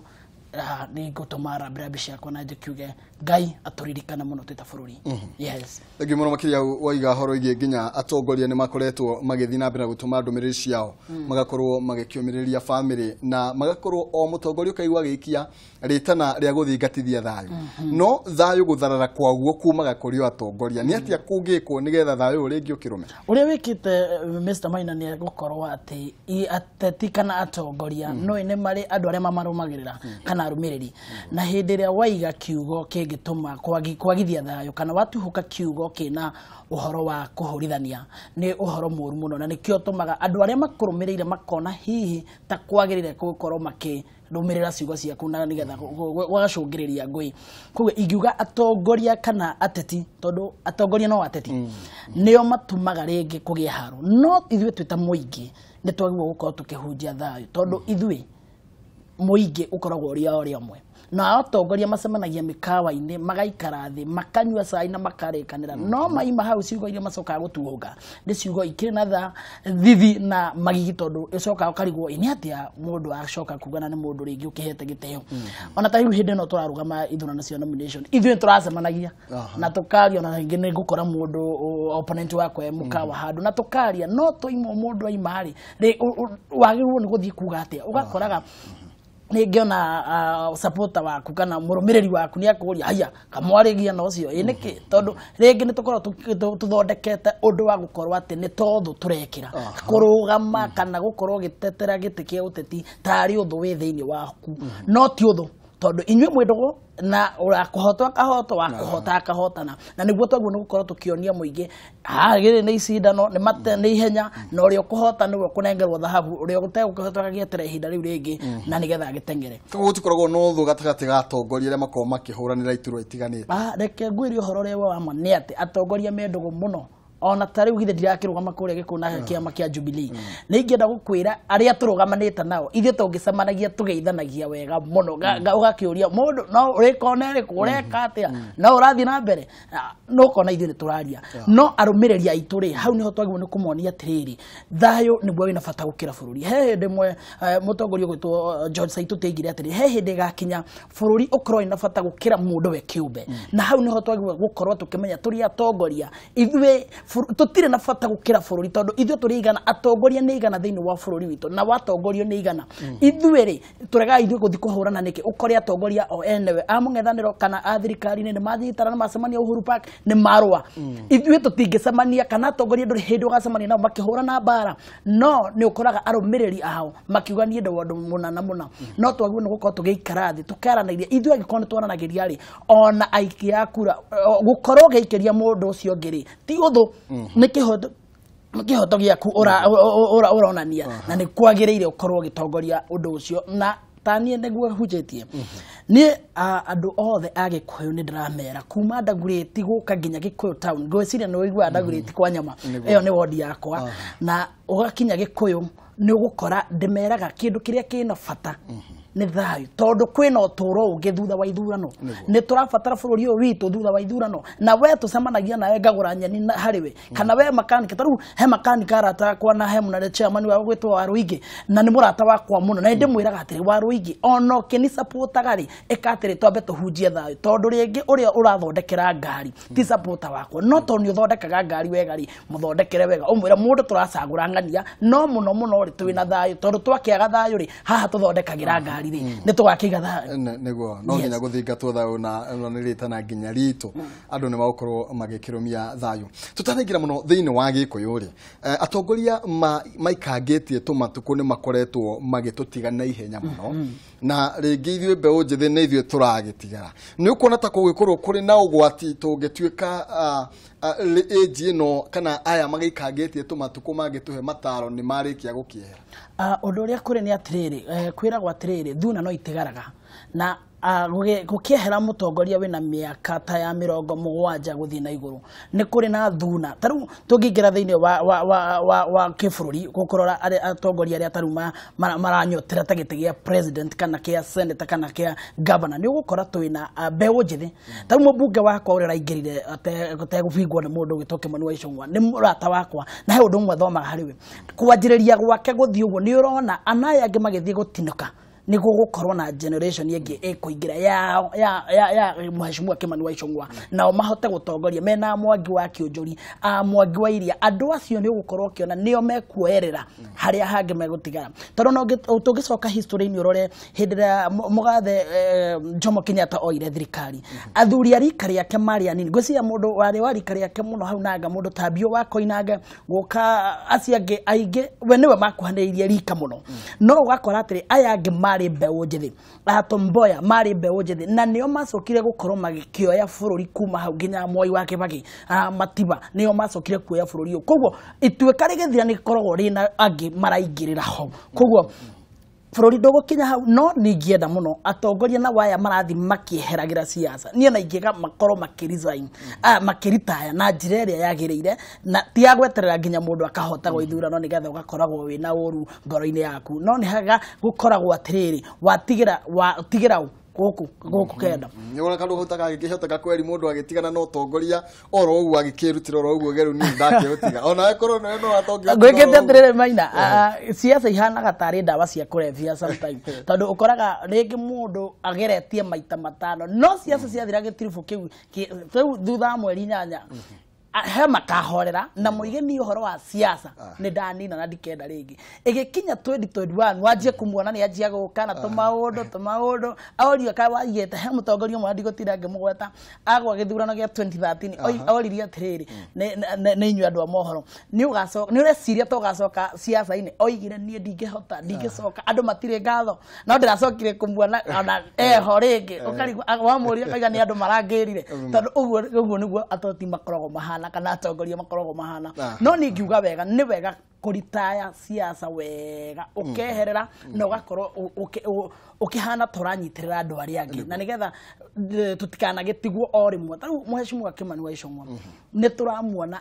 S3: ni ngutuma rambirambi ciakwa na njikiuge Ngai aturirikana muno twita bururi. Yes.
S2: Thank you muno makiria waiga horo igie nginya atongoria ni makoretwo magithi na mbere na gutuma ndumiriri ciao magakorwo magikiumiriria family na magakorwo o mutongoria ukaigua agiikia ritana ria guthingatithia thayo no thayo gutharara kwaguo kumaga kuri atongoria ni atia kungikwo nigetha thayo ringi ukirume
S3: uria wikite Mr. Maina ni gukorwo ati ateti kana atongoria no ni mari andu aria mamarumagirira kana arumiriri na hindi ria waiga kiugo kingituma kwagithia thayo kana watuhuka kiugo kina uhoro wa kuhurithania ni uhoro muru muno na nikio tumaga andu aria makurumirire makona hihi ta kwagirire gukorwo maki rumirira ciugo ciaku na nigetha gwagacũngĩrĩria ngũĩ. Koguo ingiuga atongoria kana ateti tondu atongoria no ateti nĩo matumaga rĩngĩ kũgĩa haro no ithuĩ twĩ ta mũingĩ nĩ twagĩrĩirwo gũkorwo tũkĩhunjia thayũ tondu ithuĩ mũingĩ ũkoragwo ũrĩ o ũrĩa ũmwe na atongoria macemanagia mĩkawa-inĩ magaikara thĩ makanyua cai na makarĩkanĩra no maima hau ciugo iria macokaga gũtuũnga nĩ ciugo ikĩrĩ na tha thithi na magigi tondu ĩcokaga ũkarigwo nĩ atĩa mũndũ acoka kuga na nĩ mũndũ rĩngĩ ũkĩhete gĩtĩo. Ona ta rĩu hĩndĩ ĩno tũrarũgama ithurano cia nomination ithuĩ nĩ tũracemanagia na tũkaria ona rĩngĩ nĩ ngũkora mũndũ opponent wakwa e mũkawa handũ na tũkaria no twaima mũndũ aima rĩ wagĩrĩirwo nĩ gũthiĩ kuga atĩa ũgakoraga ningiona supporter waku kana murumiriri waku ni akuria haya kamwarigia na ucio ĩ niki tondu ringi ni tukorwo tuthondekete undu wa gukorwo ati ni tothu turekira kurugama kana gukorwo gitetera giti kia uteti tari uthu wi thiini waku no ti uthu tondu inyuĩ mwĩ ndũgũ na urakuhotwo akahotwo wakuhota akahotana na niguo twaguo ni gukorwo tukionia muingi ha giri ni icindano ni mate ni ihenya na uria ukuhota niwe ukunengerwo thahabu uria utegũkĩhota agagĩetera ihinda riu ringi na nigetha agĩteng'ere.
S2: Koguo gũtikoragwo na ũthũ gatagatĩ ga atongoria arĩa makoragwo makĩhũranĩra iturwa itiganĩte.
S3: Reke ngwĩre ũhoro ũrĩa wa ma nĩ atĩ atongoria me ndũgũ mũno ona ta rĩu githĩ ndirakĩrũgama kũrĩa Gĩkũyũ na kĩama kĩa Jubilee nĩ ingĩenda gũkwĩra arĩa tũrũgamanĩte nao ithuĩ tũngĩcemanagia tũgeithanagia wega mũno ũgakĩũria mũndũ no ũrĩkona ĩrĩkũ ũreka atĩa no ũrathiĩ na mbere no ũkona ithuĩ nĩ tũraria no arũmĩrĩri aitũ rĩ hau nĩho twagĩrĩirwo nĩ kũmonia atĩrĩrĩ thayũ nĩguo wĩna bata gũkĩra bũrũri. He hĩndĩ ĩmwe mũtongoria ũgwĩtwo George Saitoti aigire atĩrĩ he hĩndĩ ĩgakinya bũrũri ũkorwo wĩna bata gũkĩra mũndũ we kĩũmbe na hau nĩho twagĩrĩirwo gũkorwo tũkĩmenya tũrĩ atongoria ithuĩ Tũtirĩ na bata gũkĩra bũrũri tondũ ithuĩ tũrĩ igana, atongoria nĩ igana thĩinĩ wa bũrũri witũ, na watongorio nĩ igana. Ithuĩ rĩ tũregaga ithuĩ gũthiĩ kũhũrana nĩkĩ? Ũkore atongoria o enewe a mũng'ethanĩro kana a thirikari-inĩ nĩ mathitara, nĩ macemania Uhuru Park, nĩ marũa. Ithuĩ tũtingĩcemania kana atongoria ndũrĩ hĩndĩ ũgacemania nao makĩhũrana mbara, no nĩ ũkoraga arũmĩrĩri ao makiuga niĩ ndĩ ũndũ mũna na mũna. No twagĩrĩirwo nĩ gũkorwo tũgĩikara thĩ tũkaranĩria ithuĩ, angĩkorwo nĩ twaranagĩria rĩ, ona aikia a kura gũkorwo ũgĩikĩria mũndũ ũcio ũngĩ rĩ ti ũthũ, nĩ kĩhoto gĩaku ũronania, na nĩ kwagĩrĩire ũkorwo ũgĩtongoria ũndũ ũcio. Na ta niĩ nĩguo hunjĩtie niĩ andũ othe a Gĩkũyũ nĩ ndĩramera kuma Ndagurĩti gũka nginya Gĩkũyũ town, ngwĩciria nĩ ũiguaga Ndagurĩti kwa nyama, ĩyo nĩ wondi yakwa, na ũgakinya Gĩkũyũ nĩ ũgũkora ndĩmeraga kĩndũ kĩrĩa kĩna bata nĩ thayũ, tondũ kwĩna ũtũũro ũngĩ thutha wa ithurano. Nĩ tũrabatara bũrũri ũyũ witũ thutha wa ithurano, na we tũcemanagia nawe ngagũra nyeni harĩ we, kana we makanika, ta rĩu he makanika arata akwa na he mũnene chairman wa gwĩtwo Waruingĩ, na nĩ mũrata wakwa mũno, na ndĩmwĩraga atĩrĩ, Waruingĩ ona ũkĩnisapotaga rĩ, ĩka atĩrĩ, twambe tũhunjie thayũ, tondũ rĩngĩ ũrĩa ũrathondekera ngari ti sapota wakwa, no tondũ nĩ ũthondekaga ngari wega rĩ, mũthondekere wega, ũmwĩre mũndũ tũracagũra ng'ania, no mũno mũno rĩ twĩna thayũ, tondũ twakĩaga thayũ rĩ, haha tũthondekagĩra ngari rĩ nĩ tũgakĩiga thayũ.
S2: Nĩguo no nginya gũthingatwo thayũ, na nĩ rĩtana nginya ritũ andũ nĩ magũkorwo magĩkĩrũmia thayũ. Tũtanaingĩra mũno thĩinĩ wa Gĩkũyũ rĩ, atongoria maikangĩtie tũmatukũ nĩ makoretwo magĩtũtiga na ihenya mũno, na rĩngĩ ithuĩ mbeũ njĩthĩ nĩ ithuĩ tũragĩtigara. Nĩ ũkuona ta kũgĩkorwo kũrĩ na ũgwati tũngĩtuĩka ĩnji ĩno kana aya magĩikangĩtie tũmatukũ mangĩtũhe mataro nĩ marĩkia gũkĩehera?
S3: Ũndũ ũrĩa kũrĩ nĩ atĩrĩrĩ, kwĩragwo atĩrĩrĩ, thuna no itigaraga na gũkĩehera mũtongoria wĩna mĩaka ta ya 70 gũthiĩ na igũrũ nĩ kũrĩ na thuna. Ta rĩu tũngĩingĩra thĩinĩ wa kĩbũrũri gũkũrora atongoria arĩa ta rĩu maranyotera ta gĩtĩ gĩa president kana kĩa senator kana kĩa governor, nĩ ũgũkora twĩna mbeũ njĩthĩ. Ta rĩu mũmbunge wakwa ũrĩa ũraingĩrire ategũbingwo nĩ mũndũ ũgĩtwo Kĩmani wa Icũng'wa nĩ mũrata wakwa, na he ũndũ ũmwe thomaga harĩ we, kwanjĩrĩria gwake gũthiĩ ũguo nĩ ũrona anaya angĩ magĩthiĩ gũtinũka, nĩguo gũkorwo na generation ĩngĩ ĩkũingĩra ya Mheshimiwa Kĩmani wa Icũng'wa, nao mahote gũtongoria mena Mwangi wa Kĩũnjũri, Mwangi wa Iria. Andũ acio nĩ ũgũkorwo ũkĩona nĩo mekuoerera harĩa hangĩ megũtigara, tondũ no tũngĩcoka history-inĩ ũrore hĩndĩ ĩrĩa mũgathe Jomo Kenyatta oire thirikari, athuri a rika rĩake marĩ anini. Ngwĩciria mũndũ warĩ wa rika rĩake mũno hau nanga mũndũ ta Biũ wa Koinange gũka acio angĩ aingĩ we nĩwe makuhanĩrĩirie rika mũno, no ũgakora atĩrĩ aya angĩ marĩ mbeũ njĩthĩ, Tom Mboya marĩ mbeũ njĩthĩ, na nĩo macokire gũkorwo magĩkĩoya bũrũri kuma hau nginya Mwai wa Kĩbakĩ, Matiba nĩo macokire kuoya bũrũri ũyũ. Koguo ituĩka rĩgĩthira nĩ rĩkoragwo rĩna angĩ maraingĩrĩra ho, koguo bũrũri ndũgũkinya hau. No ningĩenda mũno atongoria na waya marathi makĩeheragira siasa, niĩ na ingĩga makorwo makĩresign, makĩritaya na njĩra ĩrĩa yagĩrĩire, na ti ya gweterera nginya mũndũ akahota gwa ithurano nĩgetha ũgakoragwo wĩna ũru ngoro-inĩ yaku. No nĩ haga gũkoragwo atĩrĩrĩ, watigĩra gũkũ kenda
S2: nĩ ũrona kandũ hau tagagĩkĩhoteka kweri mũndũ agĩtigana na ũtongoria oro ũguo agĩkĩrutĩra oro ũguo geru niĩ ndakĩũtiga ona akorwo nĩwe no atongoria.
S3: Ngwĩkĩte atĩrĩrĩ Maina, siasa ihanaga tarĩ ndawa cia kũrebia sometime, tondũ ũkoraga rĩngĩ mũndũ ageretie maita matano, no siasa ciathira gĩtiribũ kĩu rĩu thutha wa mweri 8 he makahorera na moige ni ũhoro wa siasa nĩ ndanina na ndikenda rĩngĩ. Ĩgĩkinya 2021 wanjie kũmuona nĩ anjia gũka na tũmaũndũ orio ka waigĩte he mũtongoria ũmwe ndigũtinda ngĩmũgweta agwa gĩthurano gĩa 2013 oririe atĩrĩrĩ, nĩ inyuĩ andũ a mohoro nĩ ũreciria ta ũgacoka siasa-inĩ? Oigire niĩ ndingĩhota, ndingĩcoka, andũ matirĩ ngatho, no ndĩracokire kũmuona ona eho rĩngĩ, ũkarigwo wamũria akauga nĩ andũ marangĩrire, tondũ ũguo nĩguo atoti makoragwo mahana kana atongoria makoragwo mahana. No niĩ ngiuga wega nĩ wega kũritaya siasa wega, ũkeherera na ũgakorwo ũkĩhana ta ũranyitĩrĩra andũ arĩa angĩ, na nĩgetha tũtikanagĩtigwo o rĩmwe. Ta rĩu Mheshimiwa Kĩmani wa Icũng'wa nĩ tũramuona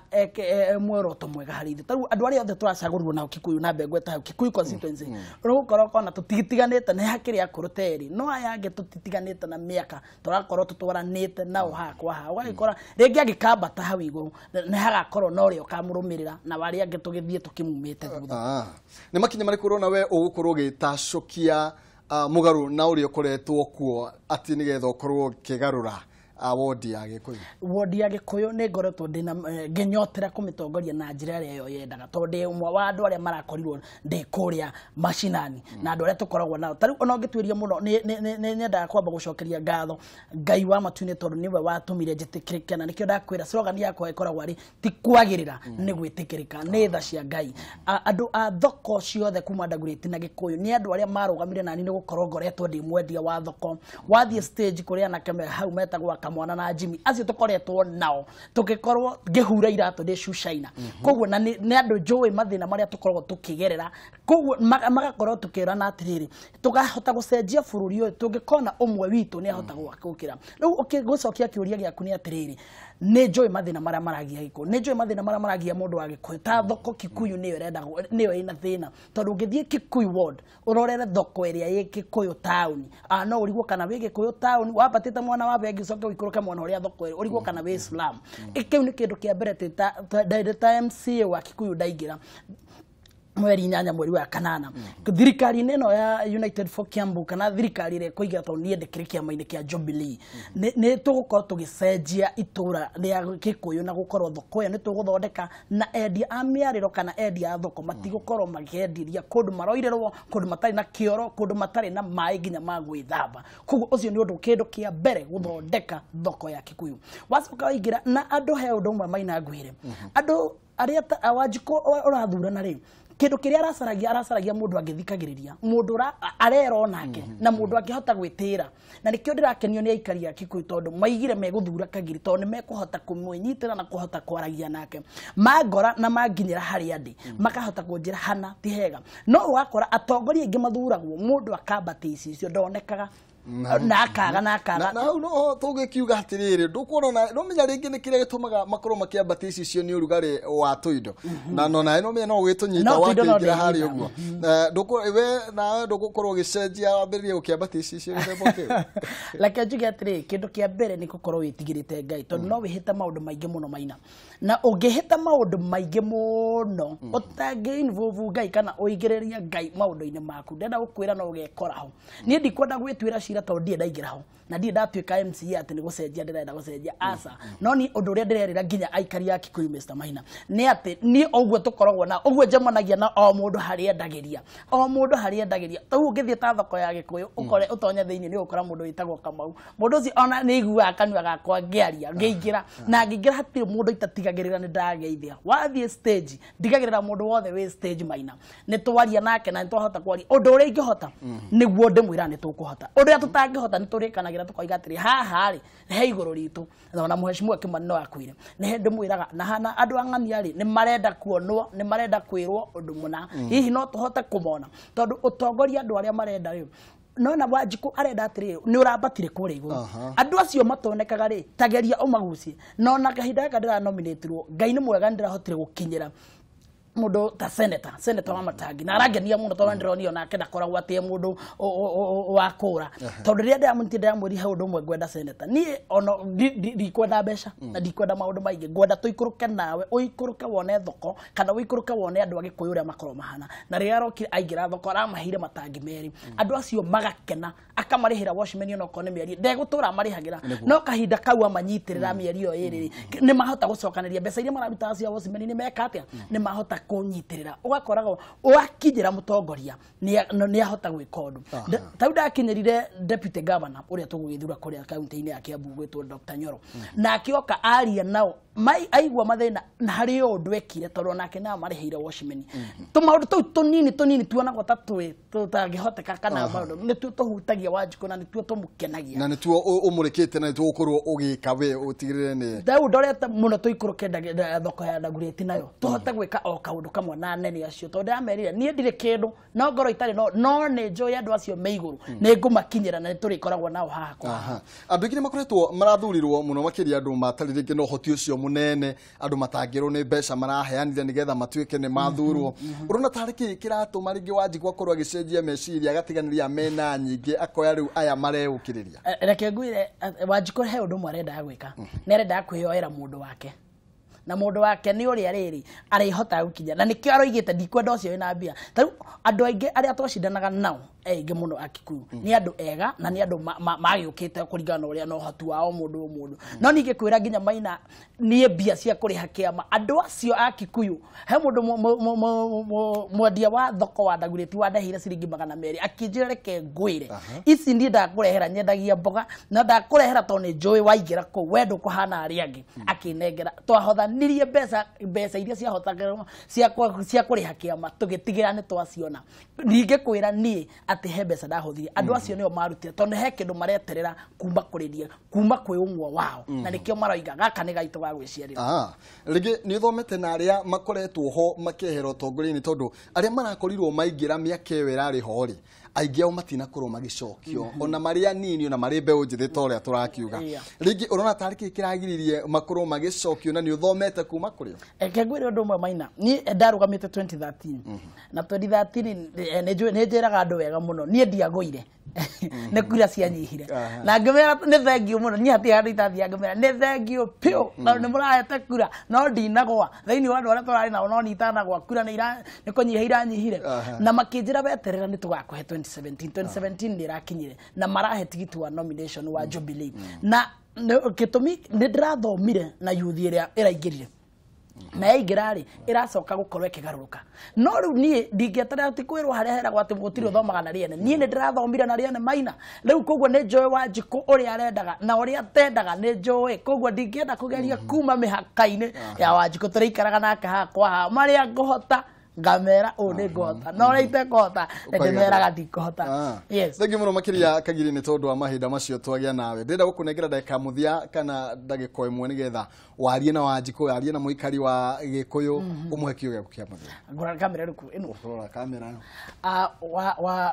S3: muoroto mwega harĩ ithuĩ. Ta rĩu andũ arĩa othe tũracagũrirwo nao Kikuyu na Mbengwe ta hau Kikuyu constituency, ũgũkorwo kona tũtigitiganĩte nĩ hakĩrĩ akũrũ terĩ, no aya angĩ tũtitiganĩte na mĩaka, tũrakorwo tũtwaranĩte nao haha kwa haha, ũgagĩkora rĩngĩ angĩkambata hau igũrũ nĩ hagakorwo na ũrĩa ũkamũrũmĩrĩra na arĩa angĩ tũgĩthiĩ tũkĩmumĩte thutha.
S2: Nĩ makinya marĩkũ ũrona we ũgũkorwo ũgĩtacũkia mũgarũ na ũrĩa ũkoretwo kuo atĩ nĩgetha ũkorwo ũkĩgarũra Wodi ya Gĩkũyũ?
S3: Wodi ya Gĩkũyũ nĩ ngoretwo ndĩna ngĩnyotera kũmĩtongoria na njĩra ĩrĩa yo yendaga, tondũ ndĩ ũmwe wa andũ arĩa marakorirwo ndĩ kũrĩa macinani na andũ arĩa tũkoragwo nao. Ta rĩu ona ũngĩtuĩria mũno, nĩ nyendaga kwamba gũcokeria ngatho Ngai wa matu-inĩ, tondũ nĩwe watũmire njĩtĩkĩrĩke, na nĩkĩo ndakwĩra slogan yakwa ĩkoragwo arĩ ti kwagĩrĩra nĩ gwĩtĩkĩrĩka, nĩ tha cia Ngai. Andũ a thoko ciothe kuma Dagoretti na Gĩkũyũ nĩ andũ arĩa marũgamire nani, nĩ gũkorwo ngoretwo ndĩ mwendia wa thoko. Wathiĩ stage kũrĩa anake me hau metagwo Kamwana na Jimmy, acio tũkoretwo nao tũgĩkorwo ngĩhura iratũ ndĩ shoe shiner. Koguo na nĩ andũ njũĩ mathĩna marĩa tũkoragwo tũkĩgerera, koguo magakorwo tũkĩrana atĩrĩrĩ, tũkahota gũcenjia bũrũri ũyũ tũngĩkona ũmwe witũ nĩ ahota gũkĩra. Rĩu gũcokia kĩũria gĩaku nĩ atĩrĩrĩ, nĩ njũĩ mathĩna marĩa maragia Gĩkũyũ, nĩ njũĩ mathĩna marĩa maragia mũndũ wa Gĩkũyũ. Ta thoko Kikuyu nĩyo ĩrenda, nĩyo ĩna thĩna, tondũ ũngĩthiĩ Kikuyu ward ũrorere thoko ĩrĩa ĩ Kikuyu town, no ũrigwo kana wĩ Gĩkũyũ town, wambatĩte mwena wa bengi ũcoke ũikũrũke mwena ũrĩa thoko ĩrĩ, ũrigwo kana wĩ slum. Kĩu nĩ kĩndũ kĩa mbere ta MCA wa Kikuyu ndaingĩra mweri 8 mweri wa 8 thirikari-inĩ ĩno ya United for Kiambu, kana thirikari ĩrĩa ĩkũiga, tondũ niĩ ndĩkĩrĩ kĩama-inĩ kĩa Jubilee, nĩ tũgũkorwo tũgĩcenjia itũra rĩa Gĩkũyũ na gũkorwo thoko ĩyo nĩ tũgũthondeka, na endia a mĩarĩro kana endia a thoko matigũkorwo makĩenderia kũndũ maroirĩrwo, kũndũ matarĩ na kĩoro, kũndũ matarĩ na maĩ nginya ma gwĩthamba. Koguo ũcio nĩ ũndũ kĩndũ kĩa mbere, gũthondeka thoko ya Kikuyu. Wacoka waingĩra na andũ, he ũndũ ũmwe Maina ngwĩre, andũ arĩa Wanjikũ ũrathurana rĩ, kĩndũ kĩrĩa aracaragia mũndũ angĩthikagĩrĩria, mũndũ arera onake, na mũndũ angĩhota gwĩtĩra. Na nĩkĩo ndĩrakenio nĩ aikari a Kikuyu, tondũ maigire megũthura Kagiri, tondũ nĩ mekũhota kũmwĩnyitĩra na kũhota kwaragia nake mangora na manginyĩra harĩa ndĩ, makahota kũnjĩra hana ti hega. No ũgakora atongoria aingĩ mathuragwo mũndũ akambatia icicio ndonekaga na akaga na akaga.
S2: Na hau no tũgĩkiuga atĩrĩrĩ, ndũkuona no menya rĩngĩ nĩ kĩrĩa gĩtũmaga makorwo makĩambatia icicio nĩ ũrugarĩ wa tũindo, na no nawe no menya no ũgĩtũnyita wakĩingĩra harĩa ũguo, we nawe ndũgũkorwo ũgĩcenjia wambĩrĩrie gũkĩambatia icicio gĩthemba kĩu?
S3: Reke njuge atĩrĩrĩ, kĩndũ kĩa mbere nĩ gũkorwo wĩtigĩrĩte Ngai, tondũ no wĩhĩte maũndũ maingĩ mũno Maina, na ũngĩhĩta maũndũ maingĩ mũno ũtangĩ involve Ngai kana ũigĩrĩrie Ngai maũndũ-inĩ maku, ndenda gũkwĩra no ũgekora ho. Niĩ ndikwenda gwĩtuĩra cira, tondũ ndirĩ ndaingĩra ho na ndirĩ ndatuĩka MCA atĩ nĩ gũcenjia ndĩrenda gũcenjia, aca. No ni ũndũ ũrĩa ndĩrerĩra nginya aikari a Kikuyu, Mr Maina, nĩ atĩ niĩ ũguo tũkoragwo na ũguo njemanagia na o mũndũ harĩa endagĩria, o mũndũ harĩa endagĩria. Rĩu ũngĩthiĩ ta thoko ya Gĩkũyũ ũkore ũtonye thĩinĩ, nĩ ũgũkora mũndũ wĩtagwo Kamau. Mũndũ ũcio ona nĩ aiguaga kanua gakwa ngĩaria, ngĩingĩra na ngĩingĩra, hatirĩ mũndũ itatigagĩrĩra nĩ ndageithia. Wathiĩ stage ndigagĩrĩra mũndũ wothe wĩ stage Maina nĩ twaria nake na nĩ twahota kwaria ũndũ ũrĩa ingĩhota, nĩguo ndĩmwĩra nĩ tũkũhota. Ũndũ ũrĩa tũtangĩhota nĩ tũrĩkanagĩra tũkoiga atĩrĩ, haha rĩ he igũrũ ritũ, na mheshimiwa Kimani no akwĩre nĩ ndĩmwĩraga na hana andũ ang'ania rĩ nĩ marenda kuonwo, nĩ marenda kwĩrwo ũndũ mũna, hihi no tũhote kũmona, tondũ ũtongoria andũ arĩa marenda rĩ, nona Wanjikũ arenda atĩrĩrĩ, nĩ ũrambatire kũrĩa igũrũ, andũ acio matonekaga rĩ, tageria ũmagucie. No na kahinda gaka ndĩranominatirwo, Ngai nĩ mwega, nĩ ndĩrahotire gũkinyĩra mundu ta senator wa Matangi, na arangenia muno tondu ndironio nake ndakoragwo atie mundu wa kura, tondu riria ndiramũnyitire ndiramwĩrire he undu umwe ngwenda senator, nie ona ndikwenda mbeca na ndikwenda maundu maingi, ngwenda tuikũrũke nawe, ũikũrũke wone thoko kana ũikũrũke wone andu a Gĩkũyũ ũrĩa makorwo mahana. Na rĩrĩa arokire aingĩra thoko aramaheire matangi merĩ, andu acio magakena, akamarĩhĩra watchman onokorwo nĩ mĩeri ndegũtũra amarĩhagĩra, no kahinda kau amanyitĩrĩra mĩeri ĩyo ĩrĩ nĩ mahota gũcokanĩria mbeca iria mararuta cia watchman, nĩ meka atĩa, nĩ mahota kũnyitĩrĩra. Ũgakoragwo wakinyĩra mũtongoria nĩ ahota gwĩka ũndũ. Tau ndakinyĩrire deputy governor ũrĩa tũgũgĩthura kũrĩa kaunti-inĩ ya Kiambu gwĩtwo Dr. Nyoro, na akĩoka aria nao aigua mathĩna na harĩ o ũndũ ekire, tondũ onake no amarĩhĩire watchman. Tũmaũndũ tũu tũnini tũnini tuonagwo ta tũtangĩhoteka kana maũndũ nĩtuo tũhutagia Wanjikũ na nĩtuo tũmũkenagia
S2: na nĩtuo ũmũrĩkĩte na nĩtuo ũgũkorwo ũgĩka we ũtigĩrĩre nĩ
S3: rĩu ndorete mũno tũikũrũke thoko ya Dagoretti nayo tũhote gwĩka o kaũndũ kamwe na anene acio, tondũ ndĩramerire niĩ ndirĩ kĩndũ no ngoro itarĩ no nĩ njũĩ andũ acio me igũrũ nĩ ngũmakinyĩra na nĩ tũrĩkoragwo nao haha kwa haha.
S2: Andũ aingĩ nĩ makoretwo marathurirwo mũno makĩria andũ matarĩ rĩngĩ na ũhoti ũcio mũnene, andũ matangĩrwo nĩ mbeca maraheanire nĩgetha matuĩke nĩ mathurwo. Ũrona tarĩ kĩ kĩratũma rĩngĩ Wanjikũ akorwo agĩcenjia meciria agatiganĩria mena nyingĩ akoya rĩu aya mareũkĩrĩria?
S3: Reke ngwĩre, Wanjikũ he ũndũ ũmwe arendaga gwĩka, nĩ arendaga kwĩyoera mũndũ wake, na mundu wake ni uria riri arihotaga gukinya, na nikio aroigite ndikwenda ucio wina mbia. Tariu andu aingi aria twacindanaga nao aingĩ mũno a Kikuyu nĩ andũ ega na nĩ andũ magĩũkĩte kũringana na ũrĩa na ũhoti wao mũndũ o mũndũ. No ningĩ kwĩra nginya Maina niĩ mbia cia kũrĩha kĩama andũ acio a Kikuyu, he mũndũ mwendia wa thoko wa Ndagurĩti wandeheire ciringi 200 akĩnjĩra reke ngwĩre ici niĩ ndakũrehera, nyendagia mboga na ndakũrehera tondũ nĩ njũĩ waingĩra kũu we ndũkũhana arĩa angĩ. Akĩnengera, twahothanirie mbeca iria ciahotagĩrwo cia kũrĩha kĩama tũgĩtigĩra nĩ twaciona. Ningĩ kwĩra niĩ atĩ he mbeca ndahũthire, andũ acio nĩo marutire tondũ he kĩndũ mareterera kuma kũrĩ niĩ, kuma kwĩ ũmwe wao, na nĩkĩo maroiga gaka nĩ gaitũ ga gwĩciarĩra.
S2: Rĩngĩ nĩ ũthomete na arĩa makoretwo ho makehera ũtongoria-inĩ, tondũ arĩa marakorirwo maingĩra mĩaka ĩyo ĩrarĩ ho rĩ, aingĩ ao matinakorwo magĩcokio ona marĩ anini ona marĩ mbeũ njĩthĩ ta ũrĩa tũrakiuga. Rĩngĩ ũrona tarĩ kĩĩ kĩragiririe makorwo magĩcokio na nĩ ũthomete kuma kũrĩ o?
S3: Reke ngwĩre ũndũ ũmwe Maina, niĩ ndarũgamĩte 2013 na 2013 nĩ njĩraga andũ wega mũno niĩ ndiagũire nĩ kura cianyihire na ngĩmera nĩ thengiũ mũno, niĩ hatirĩ handũ itathiaga ngĩmera nĩ thengiũ piũ tondũ nĩ mũrahete kura no ndinagwa thĩinĩ wa andũ arĩa tũrarĩ nao, no nitanagwa kura nĩ kũnyiha iranyihire. Na makĩnjĩra weterera nĩ tũgakũhe 2017. 2017 nĩ ĩrakinyire na marahe tigiti wa nomination wa Jubilee, na gĩtũmi nĩ ndĩrathomire na yuthi ĩrĩa ĩraingĩrire na yaingĩra rĩ ĩracoka gũkorwo ĩkĩgarũrũka. No rĩu niĩ ndingĩeterera ti kwĩrwo harĩa heragwo atĩ gũtirĩ ũthomaga na rĩene, niĩ nĩ ndĩrathomire na rĩene Maina. Rĩu koguo nĩ njũĩ Wanjikũ ũrĩa arendaga na ũrĩa atendaga nĩ njũĩ, koguo ndingĩenda kũgeria kuma mĩhaka-inĩ ya Wanjikũ. Tũrĩikaraga nake haha kwa haha, marĩa ngũhota ngamera ũũ nĩ ngũhota, no ũrĩa itekũhota ndĩmeraga ndikũhota. Yes.
S2: Thengiũ mũno makĩria Kagiri nĩ tondũ wa mahinda macio twagĩa nawe. Ndĩrenda gũkũnengera ndagĩka mũthia kana ndagĩka ĩmwe nĩgetha warie na Wanjikũ, warie na mũikari wa Gĩkũyũ, ũmũhe kiugo gĩaku kĩa mũthia.
S3: Ngũrora kamera rĩku ĩno.
S2: Ũrora kamera.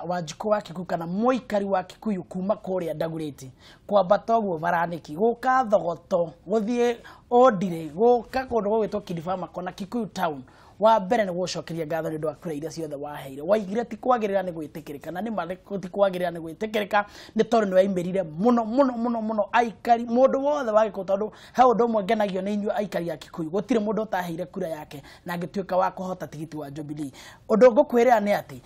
S3: Wanjikũ wa Kikuyu kana mũikari wa Kikuyu kuma kũrĩa Ndagurĩti kwambata ũguo Varanĩki gũka Thogoto gũthiĩ Ũndirĩ gũka kũndũ gũgwĩtwo Kidifama kona Kikuyu town, wa mbere nĩ gũcokeria ngatho nĩ ũndũ wa kura iria ciothe waheire. Waigire ti kwagĩrĩra nĩ gwĩtĩkĩrĩka, na nĩ ma ti kwagĩrĩra nĩ gwĩtĩkĩrĩka nĩ tondũ nĩ waimĩrire mũno mũno mũno mũno aikari mũndũ wothe wa Gĩkũyũ, tondũ he ũndũ ũmwe ngenagio nĩ inyuĩ aikari a Kikuyu, gũtirĩ mũndũ ũtaheire kura yake na angĩtuĩka wa kũhota tigiti wa Jubilee. Ũndũ ngũkwĩrĩra nĩ atĩ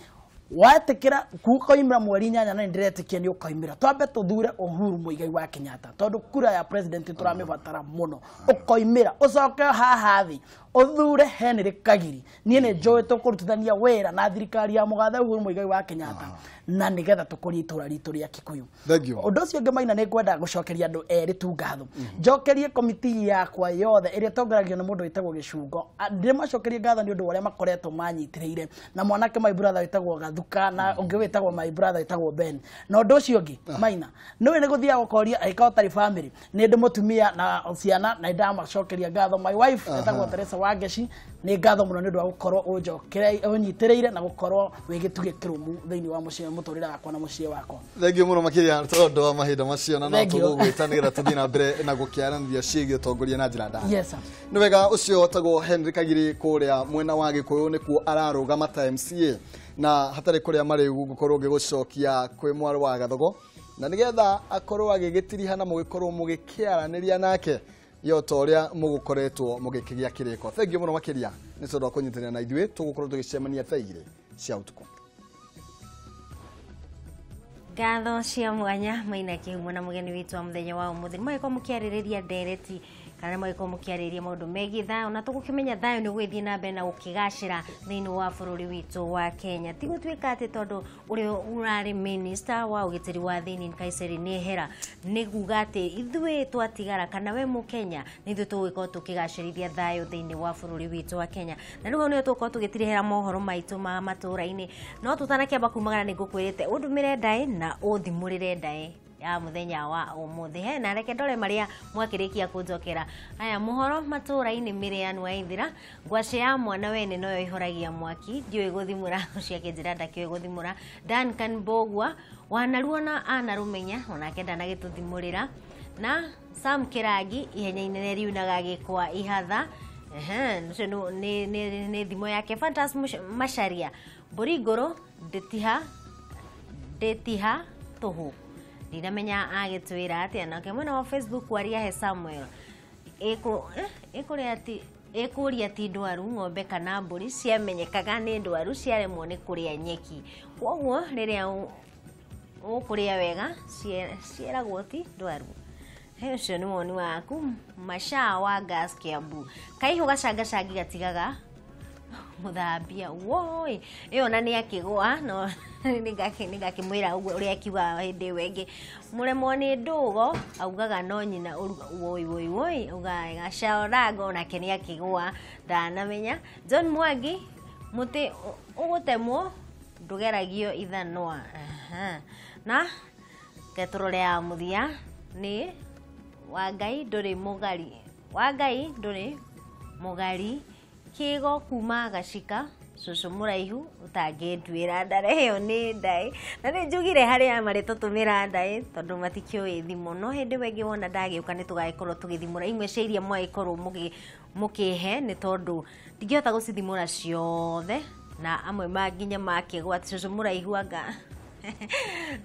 S3: wetĩkĩra koimĩra mweri 8 na nĩndĩretĩkia nĩ ũkoimĩra, twambe tũthure Uhuru Muigai wa Kenyatta tondũ kura ya president tũramĩbatara mũno. Ũkoimĩra ũcoke haha thĩ ũthure Henry Kagiri. Niĩ nĩ njũĩ tũkũrutithania wĩra na thirikari ya mũgathe Uhuru Muigai wa Kenyatta na nĩgetha tũkũrie itũra ritũ rĩa Kikuyu. Ũndũ ũcio ũngĩ Maina nĩ ngwenda gũcokeria andũ erĩ tu ngatho. Njokerie komiti yakwa yothe ĩrĩa ĩtongoragio nĩ mũndũ wĩtagwo Gĩcungo, ndĩmacokerie ngatho nĩ ũndũ wa ũrĩa makoretwo manyitĩrĩire, na mwanake my brother wĩtagwo Gathuka na ũngĩ wĩtagwo my brother wĩtagwo Ben. Na ũndũ ũcio ũngĩ Maina nĩũĩ nĩ gũthiaga ũkoria angĩkorwo ũtarĩ family, nĩ ndĩ mũtumia na ciana na nĩndamacokeria ngatho. My wife etagwo Teresa Wangeci, nĩ ngatho mũno nĩ ũndũ wa gũkorwo ũnyitĩrĩire na gũkorwo wĩ gĩtugĩ kĩrũmu thĩinĩ wa mũciĩ mũtũrĩre wakwa na mũciĩ wakwa.
S2: Thengiũ mũno makĩria tondũ wa mahinda macio, na no tũgũgwĩta nĩgetha tũthiĩ na mbere na gũkĩaranĩria ciĩgiĩ ũtongoria na njĩra ndaya.
S3: Yes sir.
S2: Nĩ wega, ũcio wetagwo Henry Kagiri kũrĩa mwena wa Gĩkũyũ nĩkuo ararũgama ta MCA, na hatarĩ kũrĩa marĩ gũkorwo ngĩgũcokia kwĩ mwarĩ wa Gathogo na nĩgetha akorwo agĩgĩtiriha na mũgĩkorwo mũgĩkĩaranĩria nake yo ta ũrĩa mũgũkoretwo mũgĩkĩgĩa kĩrĩko. Thengiũ mũno makĩria nĩ tondũ wa kũnyitanĩra na ithuĩ, tũgũkorwo tũgĩcemania thaa 2 cia ũtukũ.
S1: Ngatho cia mwanya Maina Kĩhumo na mũgeni witũ wa mũthenya wa ũmũthĩ. Nĩ mũgĩkorwo mũkĩarĩrĩria ndereti kana nĩ mũgĩkorwo mũkĩarĩrĩria maũndũ megiĩ thayũ, na tũgũkĩmenya thayũ nĩ ũgũgĩthiĩ na mbere na gũkĩgacĩra thĩinĩ wa bũrũri witũ wa Kenya. Ti gũtuĩka atĩ tondũ ũrĩa ũrarĩ minister wa ũgitĩri wa thĩinĩ Nkaissery nĩ ehera nĩ kuga atĩ ithuĩ twatigara kana we mũkenya nĩ ithuĩ tũgũgĩkorwo tũkĩgacĩrithia thayũ thĩinĩ wa bũrũri witũ wa Kenya. Na rĩu hau nĩho tũgũkorwo tũgĩtirihĩra mohoro maitũ ma matũra-inĩ. No tũtanakĩamba kumagara nĩ ngũkwĩrĩte ũndũmĩre ndaĩ na ũthimũrĩre ndaĩ ya mũthenya wa ũmũthĩ. He na reke ndore marĩa mwakĩrĩkia kũnjokera. Aya mohoro matũra-inĩ mĩrĩanu wa ithira ngwacĩ ya mwana wene noyo ihoragia mwaki, ndiũĩ gũthimũra, ũcio akĩnjĩra ndakĩũĩ gũthimũra. Duncan Mbogua wanaruona anarũmenya onake ndanagĩtũthimũrĩra. Na Sam Kĩrangi ihenya inene riunaga gĩkwa ihatha. Ũcio nĩ thimo yake. Fantas Macharia mbũri ngũrũ ndĩtiha tũhũ, ndinamenya agĩtwĩra atĩa. Nake mwena wa Facebook waria he Samuel Ĩkũria ti ndwaru ng'ombe kana mbũri ciamenyekaga nĩ ndwaru ciaremwo nĩ kũrĩa nyeki. Kwoguo rĩrĩa ũkũrĩa wega ciĩragwo ti ndwaru. He ũcio nĩ woni waku Mashaa wa Gas Kiambu. Kaihũ gacangacangi gatigaga mũthambia woi ĩyo na nĩ akĩgũa no nĩngakĩmwĩra ũguo ũrĩa akiuga hĩndĩ ĩyo ĩngĩ. Mũremwo nĩ ndũgo augaga no nyina woi woi woi augaga gacaorango onake nĩ akĩgũa ndanamenya. John Mwangi mũtĩ ũgũtemwo ndũgeragio ithanwa. Na getũrore ya mũthia nĩ Wangai ndũrĩ mũgari, Wangai ndũrĩ mũgari kĩgo kuma gacika cũcũ mũraihu ũtangĩnduĩra ndare ĩyo nĩ ndaĩ. Na nĩ njugire harĩa marĩtũtũmĩra ndaĩ tondũ matikĩũĩ thimo, no hĩndĩ ĩyo ĩngĩ wona ndagĩũka nĩ tũgagĩkorwo tũgĩthimũra imwe cia iria mwagĩkorwo mũkĩhe nĩ tondũ ndingĩhota gũcithimũra ciothe na amwe ma nginya makĩgwa atĩ cũcũ mũraihu anga.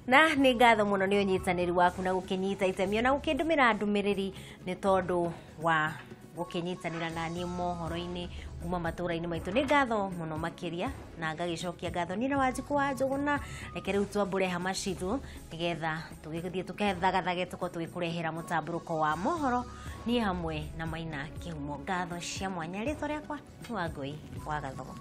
S1: Na nĩ ngatho mũno nĩ ũnyitanĩri waku na gũkĩnyita itemi ona gũkĩndũmĩra ndũmĩrĩri nĩ tondũ wa gũkĩnyitanĩra na niĩ mohoro-inĩ kuma matũra-inĩ maitũ. Nĩ ngatho mũno makĩria na ngagĩcokia ngatho niĩ na Wanjikũ wa Njũgũna. Reke rĩu twambũre hama citũ nĩgetha tũgĩthiĩ tũkethagathage tũkorwo tũgĩkũrehera mũtambũrũko wa mohoro niĩ hamwe na Maina Kĩhumo. Ngatho cia mwanya, rĩtwa rĩakwa nĩ Wangũi wa Gathogo.